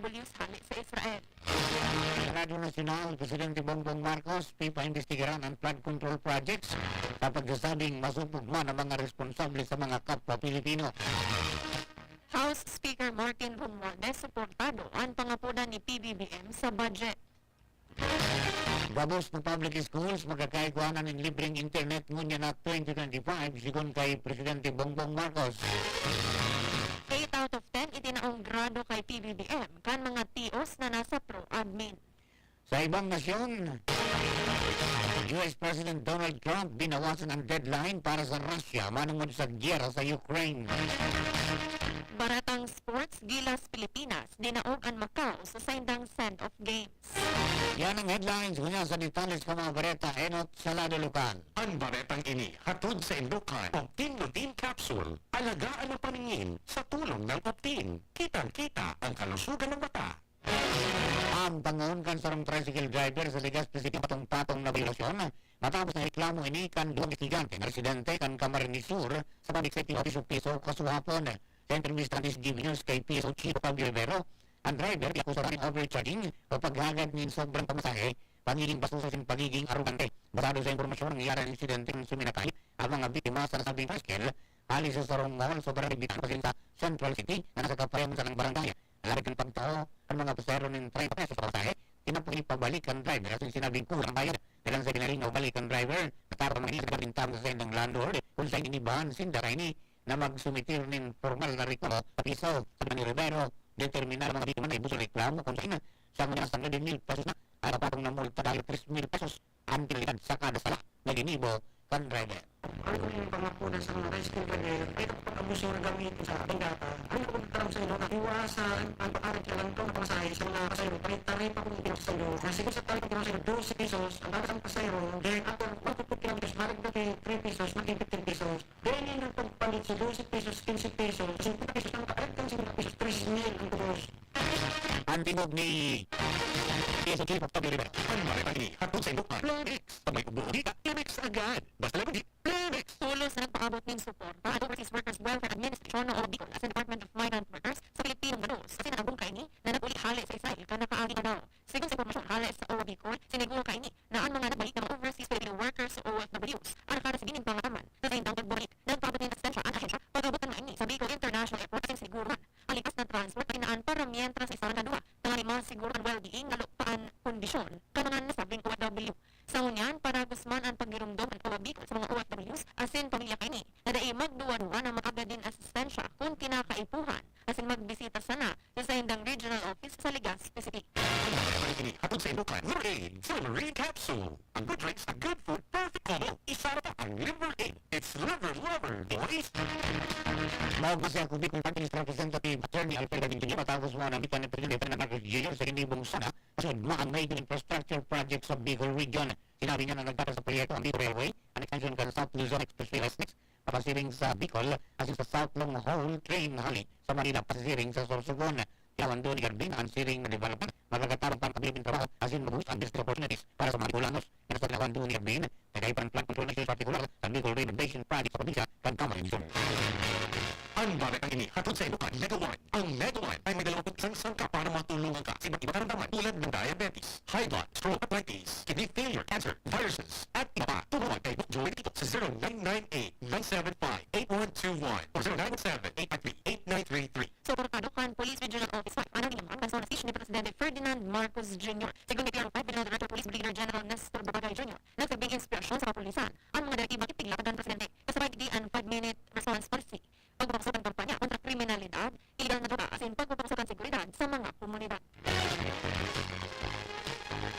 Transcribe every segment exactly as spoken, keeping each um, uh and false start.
W Ws hale sa Israel. Sa Radyo Nasyonal, Presidente Bongbong Marcos, pipaimbestigaran ang flood control projects sa pagsasabing masupog man ang mga responsable sa mga kapwa Pilipino. House Speaker Martin Romualdez, suportado ang pangapodan ni P B B M sa budget. Gabos na public schools magkakaigwa na nin libreng internet ngunyan na twenty twenty-five, sigon kay Presidente Bongbong Marcos. Eight out of ten itinaong grado kay P B B M kan mga T Os na nasa pro-admin. Sa ibang nasyon, U S President Donald Trump binawasan ang deadline para sa Russia manungod sa giyera sa Ukraine. Baretang sports, Gilas Pilipinas, dinaog an Macau sa saindang send-off game. Yan ang headlines. Ngunyan sa detalles kan mga bareta, enot sa lado lokal. Ang baretang ini hatod sa Indokan Optin Lutein Capsule. Alagaan ang paningin sa tulong ng Optin. Kitang-kita ang kalusugan ng mata. Ang pangaon kan sarong tricycle driver sa Legazpi City patong-patong na biolasyon matapos na reklamo ini kan duwang estudyante na residente kan Camarines Sur sa Public Safety Office o piso kasuhapon. Sa entrevista ni S G B News kay P S O Chief Fabio Rivero, ang driver iakusaran nin overcharging o paghagad nin sobrang pamasahe, pagiging bastos asin pagiging arogante. Basado sa impormasyon, nangyari ang insidente nang suminakay ang mga biktima sa nasabing tricycle hale sa sarong mall sa Barangay Bitan, pasin sa Central City, na nasa kapareho man sanang barangay. Alagad kan pagtao kan mga pasahero nin treinta pesos sa pamasahe, tinapo ini pabalik kan driver asin sinabing kulang bayad. Dalan sa ginalinaw balik kan driver, natarong man ini sa gabing taon sa saindang landlord, kung saen inibahan sinda kaini na magsumitir nin pormal na reklamo sa piso. Sabi ni Rivero, determinado mga biktima na ibus an reklamo kung saen sa mga sangga de mil pesos na, at patong na multa dahil tres mil pesos ang penalidad sa kada sala na ginibo kan driver. Ang huling pangapodan sa mga tricycle driver ay kapag-abuso na gamitin sa bendata. Ang kapagtaram sa inyo na iwasan ang pag-arit ka lang itong pamasahe sa mga pasahero. Pare-pare pa kung itinok sa inyo. Na siguro sa tali pagkakasahero, dose pesos, ang bagas ang pasahero, then after one to two kilometers, balik na kay three pesos, maging fifteen pesos. Then, yung nagpagpalit sa dose pesos, quince pesos, fifteen pesos, ang kapalit kan fifteen pesos, tres mil ang tubos. Ang tindog ni P S O Chief Octavio Rivera. Ang baretang ini hatod sa inyo kan Plumix. Pag may ubo o hika, Plumix agad. Basta laban di, Plumix! Tolos na nagpaabot nin suporta an Overseas Workers Welfare Administration o Bicol asin Department of Migrant Workers sa Pilipinong gabos asin nag-agom kaini na nag-uli hale sa Israel kan nakaaging aldaw. Sigon sa impormasyon hale sa O W A Bicol, siniguro kaini na an mga nagbalik na mga overseas Filipino workers o O F Ws an nakaresibi nin pangataman sa saindang pagbalik. Nagpaabot nin asistensya an ahensya pag-abot kan mga ini sa Bicol International Airport asin siniguruhan an lipas na transport na dinaan para mientras isa hanggang duwa tanganing masiguro an well-being, lalo pa an kondisyon kan mga nasabing O F W. Sa ngunyan, panagos man an paghiromdom kan O W A Bicol sa mga O F Ws asin pamilya kaini na dai magduwa-duwa na mag-abot nin asistensya kun kinakaipuhan asin magbisita sana sa saindang regional office sa Legazpi City. Ang mga ini hatod sa inyo kan Liver Aid Silmarine Capsule. A good drinks, a good food, perfect combo. Isa na pa ang Liver Aid. It's Liver Lover, boys! Maugma si Ako Bicol Party List Representative Attorney Alfredo Junior matapos mo na bitan ni Presidente Ferdinand Marcos Junior sa ginibong sana sa maong major infrastructure project sa Bicol Region. Sinabi niya na nagdapat sa proyekto ang Bicol Railway, an extension kan South Luzon Expressway S N X, papasiring sa Bicol, asin sa South Long Haul Train hali sa Manila, pasisiring sa Sorsogon. Yawan doon ni Garbin ang siring na development, magkakatabang pang abilib ng trabaho, asin mag-boost ang business opportunities para sa mga Bicolanos. Yan sa yawan doon ni Garbin, nagkaiba ng flood control measures partikular sa Bicol Rehabilitation Project sa probinsya kan Camarines Sur. Ang baretang ini hatod sa inyo kan Mega One. Ang Mega One ay may dalawang isang sangkap para matulungan ka sa iba't ibang karamdaman tulad ng diabetes, high blood, stroke, arthritis, kidney failure, cancer, viruses, at iba pa. Tumawag kay Doc Joey Tito sa zero nine nine eight, nine seven five, eight one two one o zero nine one seven, eight five three, eight nine three three. Suportado kan Police Regional Office five, Anang Dilamuan, kan zona six ni Presidente Ferdinand Marcos Junior. Sigon ni P R O five Regional Director Police Brigadier General Nestor Babagay Junior, nagsabing inspirasyon sa kapulisan an mga direktibang ipigla kan Presidente, kasabay digdi an five-minute response policy, pagpapasok kan kampanya kontra kriminalidad, ilegal na droga, asin pagpapasok kan seguridad sa mga komunidad.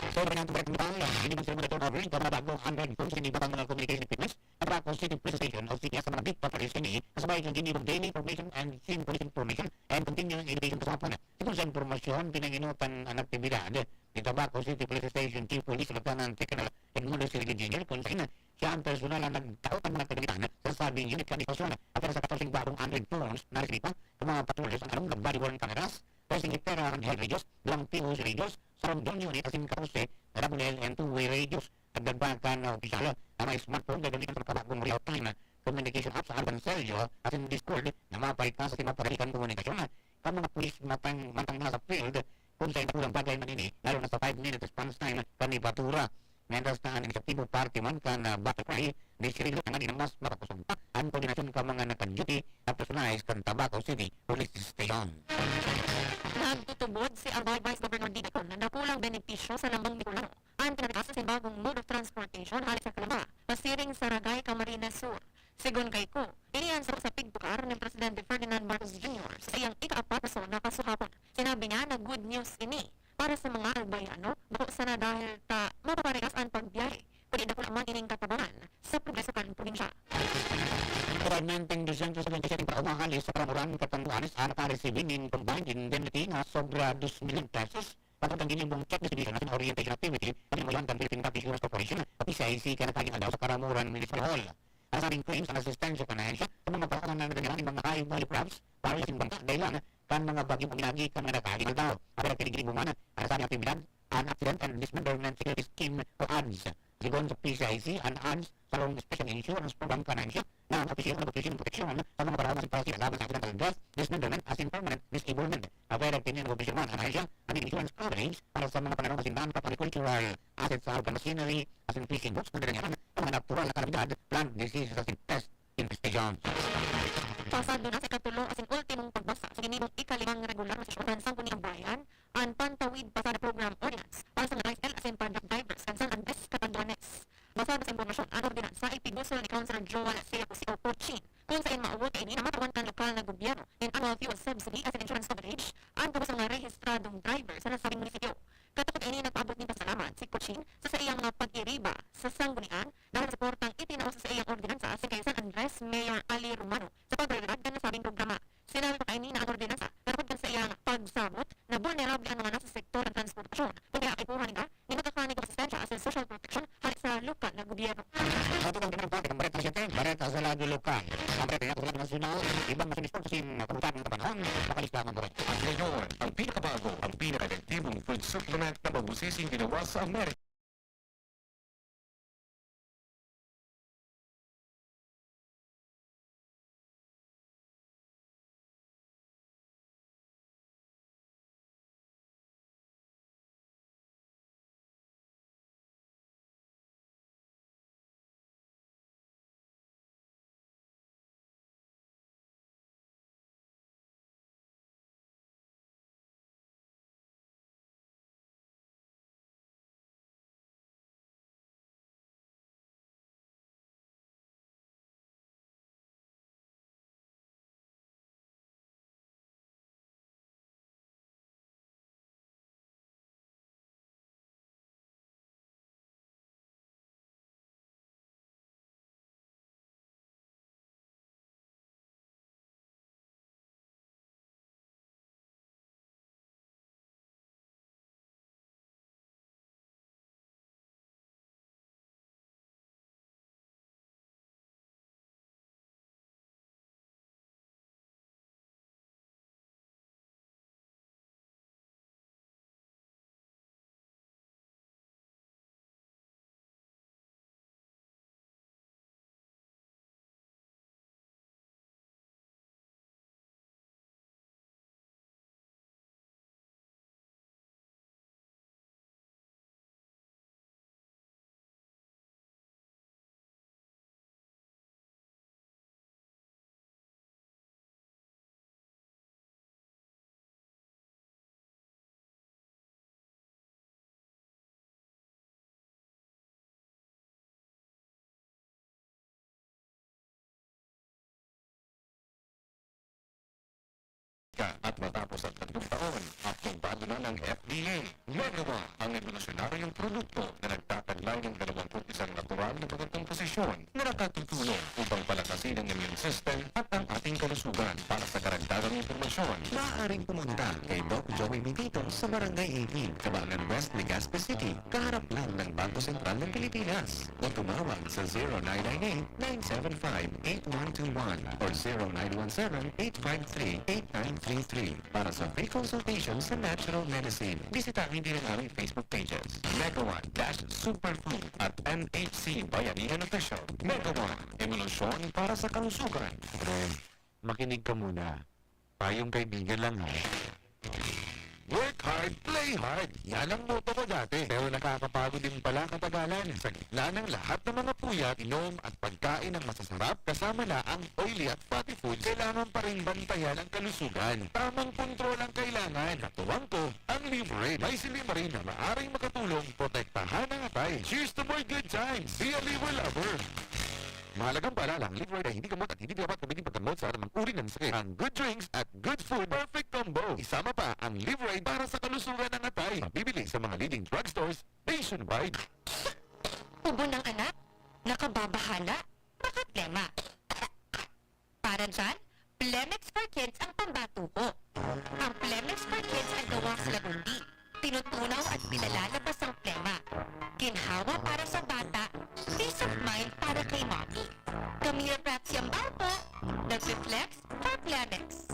Sa iba niyang tutukan, ginibo sa mga turnover, kababagong hundred posts, ginibo ang mga communication equipments, Tabaco City Police Station o C P S sa mga beat patrols ini, kasabay kan ginibo daily information and scene police information and continuing education sa hapon. Sigon sa impormasyon, pinanginutan an aktibidad ni Tabaco City Police Station Chief Police Lieutenant Colonel Edmundo Silva Junior, kun saen siya an personal na nagtao kan mga kagamitan sa sabing unit kan istasyon. Apwera sa katorse bagong hundred posts na resibido kan mga patrollers an arog na body worn cameras, trese Hipera handheld radios, duwang P O C radios, sarong drone unit asin katorse na W L N two-way radios. Nagdagdag pa kan opisyal na may smartphone gagamitan sa makabagong real-time communication apps sa Alban Selyo asin Discord na mapaligtas asin mapadali kan komunikasyon kan mga pulis mantang, mantang nasa field. Sa iba kulang bagay man ini, lalo na sa five minute response time kan ibatura. Mientras na an inisyatibo parte man kan, ah, battle cry, ni Shirley Lutang na mas makakosog pa an koordinasyon kan mga naka-duty na personahe kan Tabaco City Police Station. Nagtutubod si Albay Vice Governor Didicon na dakulang benepisyo sa Lambong Bicolano an pinagtaas sa bagong mode of transportation hale sa Calamba, pasiring sa Ragay, Camarines Sur. Segun kay Kho, ini an sarong sa pigtukar ni Presidente Ferdinand Marcos Junior sa iyang ikaapat na SONA kasuhapon. Sinabi niya na good news ini para sa mga Albayano, bako sana dahil ta mapaparehas an pagbiyahe, kundi dakula man ining katabangan sa progreso kan probinsya. Naturalmente, dosyentos setenta y siete para umahalis sa Paramuran, Catanduanes, an nakaresibi nin combined indemnity na sobra dos milyon pesos. Patungkol kan ginibong check distribution na orientation activity, pinamayan kan Philippine Traffic Insurance Corporation, P C I C, kan nagkagin aldaw sa Paramuran Municipal Hall. Nasabing claims an asistensya kan ahensya sa mga paratangan na nagdadala nin mga hayop na liprabs, para sa simbang dahilan kan mga bagyong uminagi kan mga nagkagin aldaw. Ang pinagkinigibuman, an nasabing aktibidad, an Accident and Dismemberment Security Scheme o ads. Segun sa P C I C, an ads sarong special insurance program kan ahensya na nag-opisina, nag-opisina ng proteksyon sa mga paraoma sa pagkakasala laban sa accidental death, dismemberment, asin permanent disablement. Apwera kini nag-opisina man an ahensya, an insurance coverage para sa mga pananong kasindahan, pang-agricultural assets, sa urban machinery, asin fishing boats, na dinayaran ang mga natural na kalamidad, plant diseases, asin pest infestation. Pasado na sa ikatulo asin ultimong pagbasa sa ginibong ikalimang regular na sesyon kan Sangguniang Bayan, an Pantawid Pasada Program Ordinance para sa mga rice mill asin padrak drivers kan San Andres, Catanduanes. Basado sa impormasyon, an ordinansa ipigusol ni Councilor Joel Seacosi o Kho Chin, kun saen maawot kaini na matawan kan lokal na gobyerno nin annual fuel subsidy asin insurance coverage an gabos mga rehistradong driver sa nasabing munisipyo. Katakod kaini, nagpaabot nin pasalamat si Kho Chin sa saiyang mga pag-iriba sa sanggunian dahil sa suportang itinao sa saiyang ordinansa asin kay San Andres Mayor Ali Romano sa pagrealidad kan nasabing programa. Sinabi pa kaini na an ordinansa, katakod kan saiyang pagsabot na bulnerable an mga nasa sektor ng transportasyon, kun kaya kaipuhan ninda nin magkakanig asistensya asin social protection hale sa lokal na gobyerno. Ato ang pinagpapit ang Bareta Siyete, Bareta sa Radyo Lokal. Ang Bareta niya sa Radyo Nasyonal, ibang nasyonista sa sin kabutan ng kapanahon, makalista ang Bareta. At ngayon, ang pinakabago, ang pinaka-epektibong food supplement na mabusising ginawa sa Amerika. At matapos ang tatlong taon, aprobado na ng F D A. Megawa, ang revolusyonaryong produkto na nagtataglay ng dalawang isang natural na mga komposisyon na nakakatulong upang palakasin ang immune system at ang ating kalusugan. Para sa karagdagang impormasyon, maaaring pumunta kay Doc Joey Miguito sa Barangay eighteen, Cabangan West, Legazpi City, kaharap lang ng Bangko Sentral ng Pilipinas. O tumawag sa zero nine nine eight, nine seven five, eight one two one or zero nine one seven, eight five three, eight nine three three. Para sa free consultation sa natural medicine, bisitahin din ang aming Facebook pages, Megawatt dash Superfood at M H C Bayanihan Official. Megawatt, ebolusyon para sa kalusugan. Pre, makinig ka muna. Payong kaibigan lang, ha? Work hard Play hard. Yan ang motto ko dati. Pero nakakapagod din pala katagalan. Sa gitna ng lahat ng mga puyat, inom at pagkain ng masasarap, kasama na ang oily at fatty foods, kailangan pa rin bantayan ang kalusugan. Tamang kontrol ang kailangan. Katuwang ko, ang Livrade. May silymarin na maaring makatulong protektahan ang atay. Cheers to more good times! Be a Livre lover! Mahalagang paalala, ang Livrade ay hindi gamot at hindi dapat gamitin paggamot sa anumang uri ng sakit. Ang good drinks at good food, perfect combo. Isama pa ang Livrade para sa kalusugan ng atay. Mabibili sa mga leading drugstores nationwide. Ubo ng anak? Nakababahala? Nakaplema? Para dyan, Plemex for Kids ang pambatuko. Ang Plemex for Kids ay gawa sa lagundi. Tinutunaw at pinalalabas ang plema. Ginhawa para sa bata, peace of mind para kay mommy. Camille Praxiambao po, nagpi-flex for Plemex.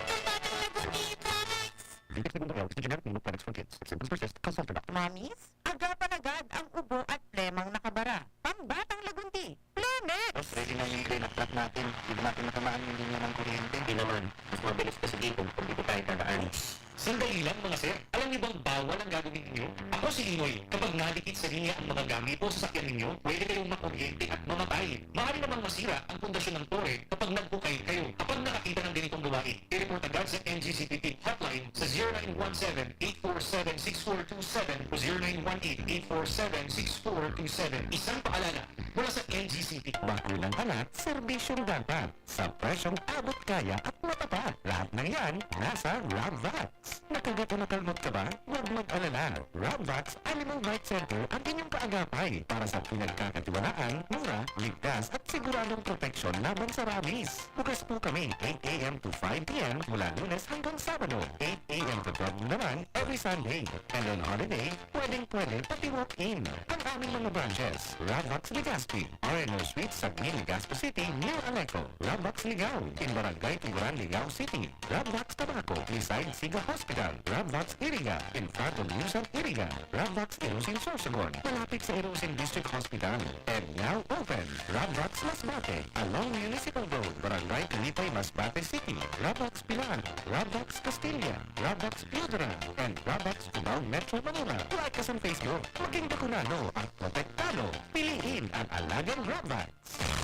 Pambatang lagundi, Plemex! Vivek Segundo L is the generic name of Plemex for Kids. If symptoms persist, consult your doctor. Mommies, agapan agad ang ubo at plemang nakabara. Pambatang lagundi, Plemex! Ready na yung train of thought natin. Hindi natin matamaan yung linya ng kuryente. Hindi naman. Mas mabilis pa sa gipong kung dito tayo dadaan. Sandali lang, mga sir. Alam niyo bang bawal ang gagawin ninyo? Ako si Inoy. Kapag nadikit sa linya ang mga gamit o sasakyan ninyo, pwede kayong makuryente at mamatay. Maaari namang masira ang pundasyon ng tore kapag nagkukay kayo. Kapag nakakita ng ganitong gawain, i-report agad sa N G C P P hotline sa zero nine one seven, eight four seven, six four two seven o zero nine one eight, eight four seven, six four two seven. Isang paalala mula sa N G C P P. Bakulang anak, serbisyong dapat. Sa presyong abot kaya at matapat. Lahat ng yan, nasa Ramvax. Nakagat o nakalmot ka ba? Huwag mag-alala. Ramvax Animal Right Center ang inyong kaagapay para sa pinagkakatiwalaan, mura, ligtas at siguradong proteksyon laban sa rabies. Bukas po kami eight a.m. to five p.m. mula Lunes hanggang Sabado, eight a.m. to twelve naman every Sunday. And on holiday, pwedeng-pwede pati walk-in. Ang aming mga branches, Ramvax Legazpi, R N O Suites, Sagni, Legazpi City, New Aleco, Ramvax Ligao, in Barangay Tuguran, Ligao City, Ramvax Tabaco, beside Siga Hospital, Ramvax Iriga, in front of Musan Iriga, Ramvax Irosin Sorsogon, malapit sa Irosin District Hospital, and now open, Ramvax Masbate, along Municipal Road, Barangay Kalipay, Masbate City, Ramvax Pilar, Ramvax Castilla, Ramvax Piedra, and Ramvax Cubao Metro Manila. Like us on Facebook, maging Bicolano at protektado. Piliin ang alagang Ramvax.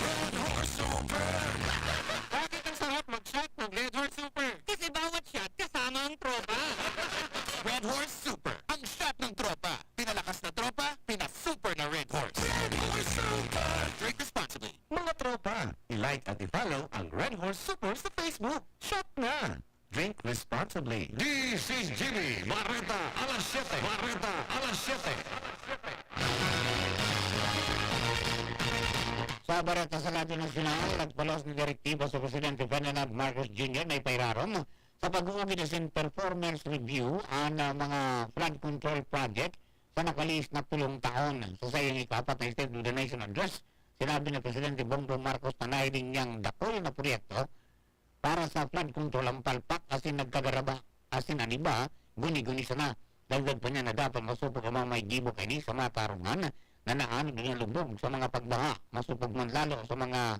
Red Horse Super! Bakit ang sarap mag-shot ng Red Horse Super? Kasi bawat shot kasama ang tropa. Red Horse Super, ang shot ng tropa. Pinalakas na tropa, pinasuper na Red Horse. Red Horse Super! Drink responsibly. Mga tropa, i-like at i-follow ang Red Horse Super sa Facebook. Shot na! Drink responsibly. D C G B, Bareta, alas siyete. Bareta, alas siyete. Sa Bareta sa Radyo Nasyonal, nagpalos na direktiba sa Presidente Ferdinand Marcos Junior na ipairarom sa pag-uugid asin performance review an, ah, mga flood control project sa nakalihis na pulong taon. Sa saiyang ikapat na State of the Nation Address, sinabi ni Presidente Bongbong Marcos na nahiling niyang dakul na proyekto para sa flood control ang palpak asin nagkagaraba asin an iba, guni-guni sana. Dagdag pa niya na dapat masupog ang mga may gibo kaini sa mga tarungan na naanod na lubog sa mga pagbaha, masupog man lalo sa mga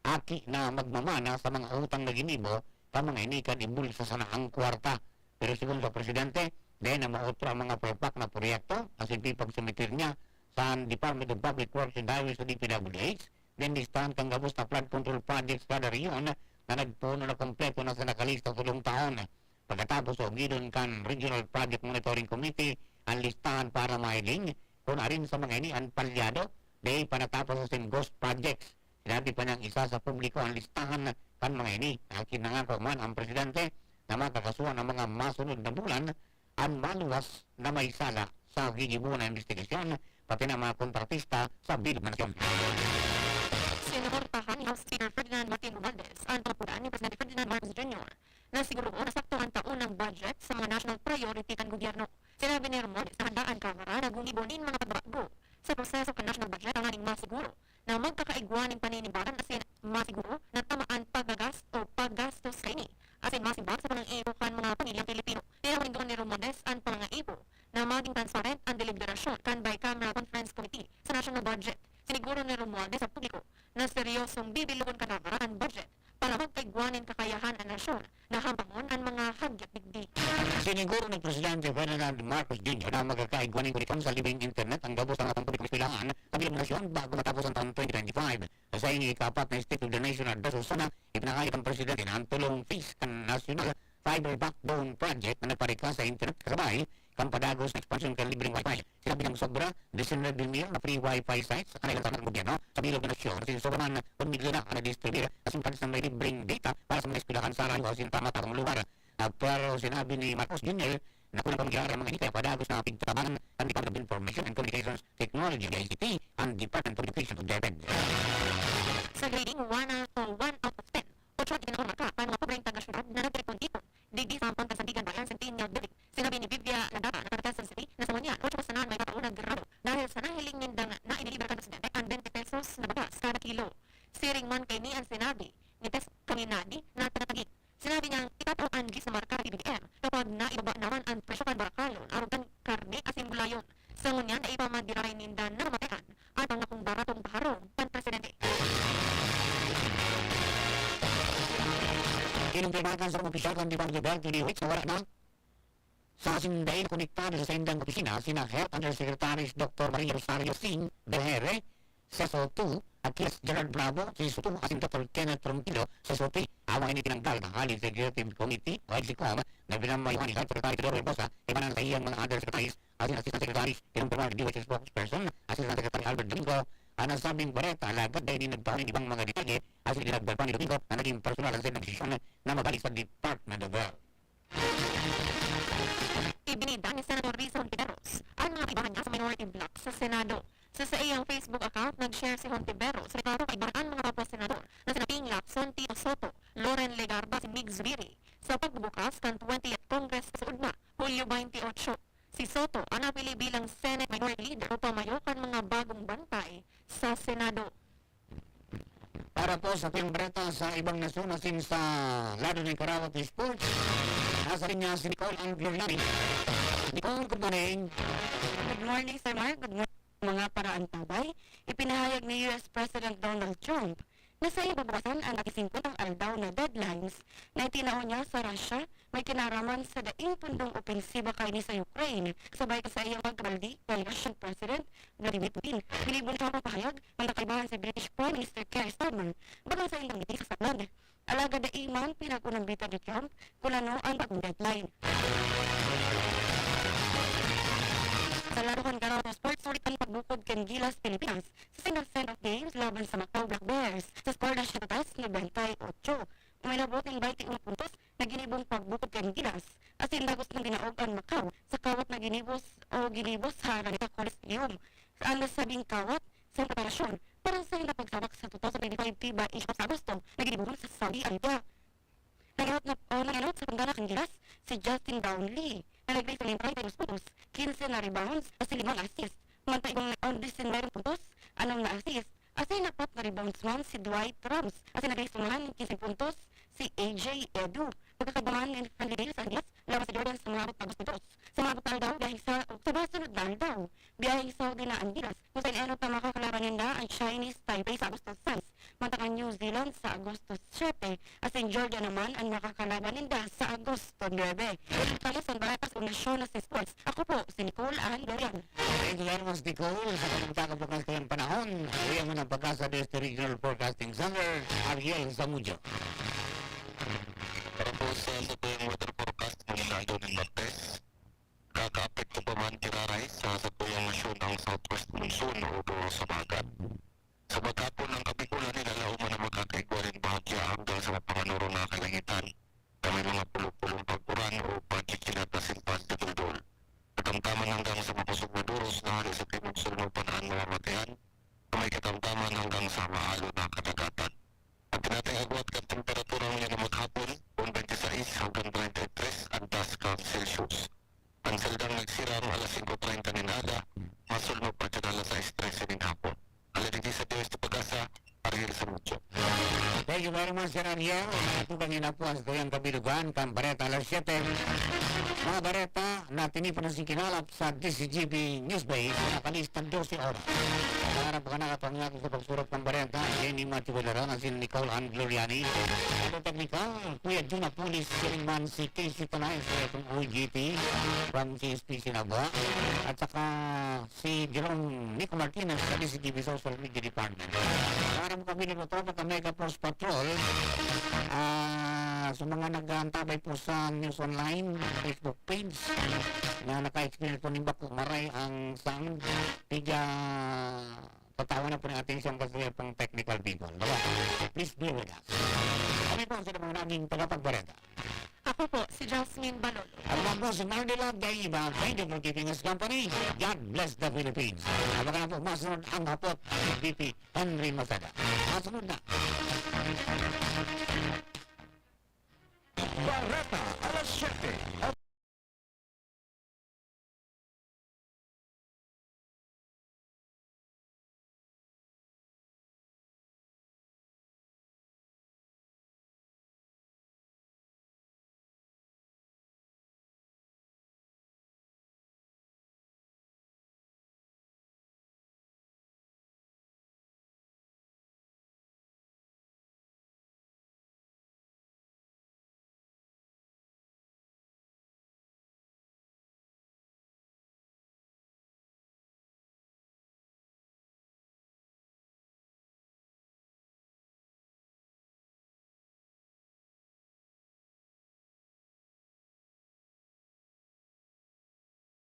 aki na magmamana sa mga utang na ginibo kan mga ini kan ibulsa sana ang kwarta. Pero segun sa presidente, dai na maotro ang mga palpak na proyekto asin pipagsumitir niya sa Department of Public Works and Highways o D P W H, nin listahan kan gabos na flood control projects kada rehiyon na nagpuno na kompleto na sa nakalista sa ulong taon. Pagkatapos, ugidon kan Regional Project Monitoring Committee an listahan para mahiling kun arin sa mga ini an palyado, dai pa natapos asin ghost projects. Sinabi pa niyang isa sa publiko ang listahan kan mga ini. Akin nangako man ang presidente na makakasuhan ang mga masunod na bulan an maluwas na may sala sa gigibohon na imbestigasyon, pati na mga kontratista sa bilog na nasyon. Sinuportahan ni House Speaker Ferdinand Martin Romualdez ang pagpupunan ni Presidente Ferdinand Marcos Junior na siguroon na sakto ang taon ng budget sa mga national priority kan gobyerno. Sinabi ni Romualdez na handa an Kamara na gumibo nin mga pagbabago sa proseso kan national budget tanganing masiguro na magkakaigwa nin paninibaran asin masiguro na tamaan paggagas o paggastos kaini asin masimbag sa pangangaipo kan mga pamilyang Pilipino. Pinahurindoon ni Romualdez an pangangaipo na magin transparent an deliberasyon kan Bicameral Conference Committee sa national budget. Siniguro ni Romualdez sa publiko na seryosong bibilon kan Kamara an budget para magkaigwa nin kakayahan an nasyon na habangon an mga hagyat digdi. Siniguro ni Presidente Ferdinand Marcos Junior na magkakaigwa nin koneksyon sa libreng internet ang gabos na mga pampublikong eskwelahan sa bilog na nasyon bago matapos ang taong twenty twenty-five. Sa saiyang ika-apat na State of the Nation address sa SONA, ipinahayag ang presidente na ang tulong phase kan National Fiber Backbone Project na nagparika sa internet kasabay kan padagos na ekspansyon kan libreng wifi. Sinabi niyang sobra disinebe mil na free wifi sites sa kailan sa gobyerno sa bilog na nasyon, asin sobra man un milyon na an nadistribuyir asin padis na may libreng data para sa mga eskwelahan sa harayo asin tama-tamang lugar. Ah, pero sinabi ni Marcos Junior na kulang pa mangyari ang mga ini kaya padagos na pigtatabangan kan Department of Information and Communications Technology, D I C T, ang Department of Education o DepEd. Sa grading one out of, one out of ten, otso an itinao na maka kan mga pobreng taga-syudad na nagtipon-tipon digdi sa Pangkasandigan Bayan Centennial Building. Sinabi ni Vivia Ladara na taga Quezon City na sa ngunyan, otso sana an may tataon na grado dahil sa nahiling nindang naideliver kan presidente an twenty pesos na bagas kada kilo. Siring man kaini an sinabi ni Tess Kaminadi na taga Taguig. Sinabi niyang itatao an gis na marka kan B B M kapag naibaba naman an presyo kan barakalon arog kan karne asin gulayon. Sa ngunyan, dai pa man giraray ninda namamatean an mga kung baratong paharong kan presidente. Kinumpirma kan sarong opisyal kan Department of Health, D O H, na wala na sa asin dai konektado sa saindang opisina sina Health Undersecretaries Doktor Maria Rosario Singh Behere, CESO two, at Kias Gerard Bravo, CESO two, asin Doktor Kenneth Ronquillo, CESO three. Awa ini tinanggal na hali sa Executive Committee o EXECOM na pinamayohan ni Health Secretary Teodoro Herbosa, iba na sa iyang mga undersecretaries asin assistant secretaries. Kinumpirma ni D O H spokesperson, Assistant Secretary Albert Domingo, ang nasabing bareta, alagad dai nin nagtao nin ibang mga detalye asin idinagdag pa ni Domingo na naging personal ang saindang desisyon na mabalik sa Department of Health. Ibinida ni Senador Risa Hontiveros an mga kaibahan niya sa minority bloc sa Senado. Sa saiyang Facebook account, nag-share si Hontiveros sa retrato kaibahan an mga kapwa senador na sina Ping Lacson, Tito Sotto, Loren Legarda, si Mig Zubiri sa pagbubukas kan twentieth Congress sa Sugod na Hulyo twenty-eight. Si Sotto an napili bilang Senate Minority Leader o pamayo kan mga bagong bantay sa Senado. Para po sa piyambreta sa ibang nasyon asin sa lado nin karawat sports, nasa linya si Nicole Ann Gloriani. Nicole, good morning. Good morning, Sir Mark. Good morning, mga paraantabay. Ipinahayag ni U S President Donald Trump na sa ibabawasan ang dating singkwentang aldaw na deadlines na itinao niya sa Russia may kinaraman sa daing pundong opensiba kaini sa Ukraine, kasabay kan saiyang pagkabaldi kay Russian President Vladimir Putin. Ginibo ni Trump ang pahayag, mantang kaibahan si British Prime Minister Keir Starmer, bagang saindang miting sa Scotland. Alagad dai man pinag-unambitan ni Trump kun ano ang bagong deadline. Sa lado kan karawat sports, sulit an pagbukod kan Gilas Pilipinas sa single send-off games laban sa Macau Black Bears sa score na siyete tres, nobenta y ocho. Uminabot nin baynte uno puntos na ginibong pagbukod kan Gilas, asin dagos nang dinaog an Macau sa kawat na ginibos o ginibo sa Araneta Coliseum. An nasabing kawat sa preparasyon para sa hinda pagsabak sa two thousand twenty-five FIBA Asia Cup sa Agosto na ginibuhon sa Saudi Arabia. Nag-out na, o nag-out sa pandana kan Gilas si Justin Brownlee na nag-register nin treinta y dos puntos, quince na rebounds, asin limang assist. Mantang igwang nag-out disinebe puntos, anom na assist, asin apat na rebounds man si Dwight Rams, asin nag-register man nin quince puntos si A J Edu. Pagkakaiba man nin Friendly Day sa Angeles, laban sa Jordan sa mga abot na Agosto dos. Sa mga abot na aldaw, biyaheng sa, sa mga sunod na aldaw, biyaheng Saudi na an Gilas, kung saen enot na makakalaban ninda an Chinese Taipei sa Agosto sais, mantang an New Zealand sa Agosto siyete, asin Georgia naman an makakalaban ninda sa Agosto nuebe. Ulit kami sa Baretas Unasyon na sa Sports. Ako po si Nicole Ann Dorian. Thank you very much, Nicole. Sa pagkakapagkas kayang panahon, uwi mo ng pag-asa desde Regional Forecasting Center, Ariel Zamudio. Para po sa, sa tuyang weather forecast ngayong aldaw nin Martes, kakaapekto pa man giraray sa, sa tuyang nasyon ang southwest monsoon o Goro sa Magat. Sa maghapon, ang Kabikolan, ilalaom man na makakaigwa nin bahagya hanggang sa mapanganoro na kalangitan na may mga pulog-pulong pag-uran o pagkikilat asin pagduduldol. Katamtaman hanggang sa makosog na doros na hale sa timog sulnupan an mga matian na may katamtaman hanggang sa maalo na kadagatan. An tinatay-agwat kan temperatura ngunyan na maghapon, kun twenty-sais hanggang treinta y tres an daskas Celsius. An saldang nagsiram alas singko treinta nin aga, masulnop pa kan alas sais trese nin hapon. Alagad sa Dios ti pag-asa, Ariel Samudio. Thank you very much, Sir Ariel. Ito kang inapuan sa tuyang kabilugan, kan bareta alas siyete. Mga bareta na tinipon na singkinalap sa D Z G B Newsbase, nakalista dose oras. Para Baka nakapangako sa pagsurat ng bareta, Jenny Matiwalera, na si Nicole Ann Gloriani. Ang teknikal, Kuya Jun Apulis, siya rin man si Casey Tanay, sa itong O G T, from C S P Sinabua. At saka si Jerome Nico Martinez, sa D C T V Social Media Department. Para mo kami ng Motor, pagka Mega Force Patrol, ah, sa mga nag-aantabay po sa News Online, Facebook page, na naka-experience po ng bako, maray ang sound, piga tatawan na po ng atensyon kasi pang technical people. Diba? Please be with us. Kami po sila mga naging tagapagbareta. Ako po, si Jasmine Balolo. Ako po si Marnila Gaiba, Kaindigo Keeping Us Company. God bless the Philippines. Abangan po, masunod ang hapot ni V P Henry Masada. Masunod na. Bareta alas siyete.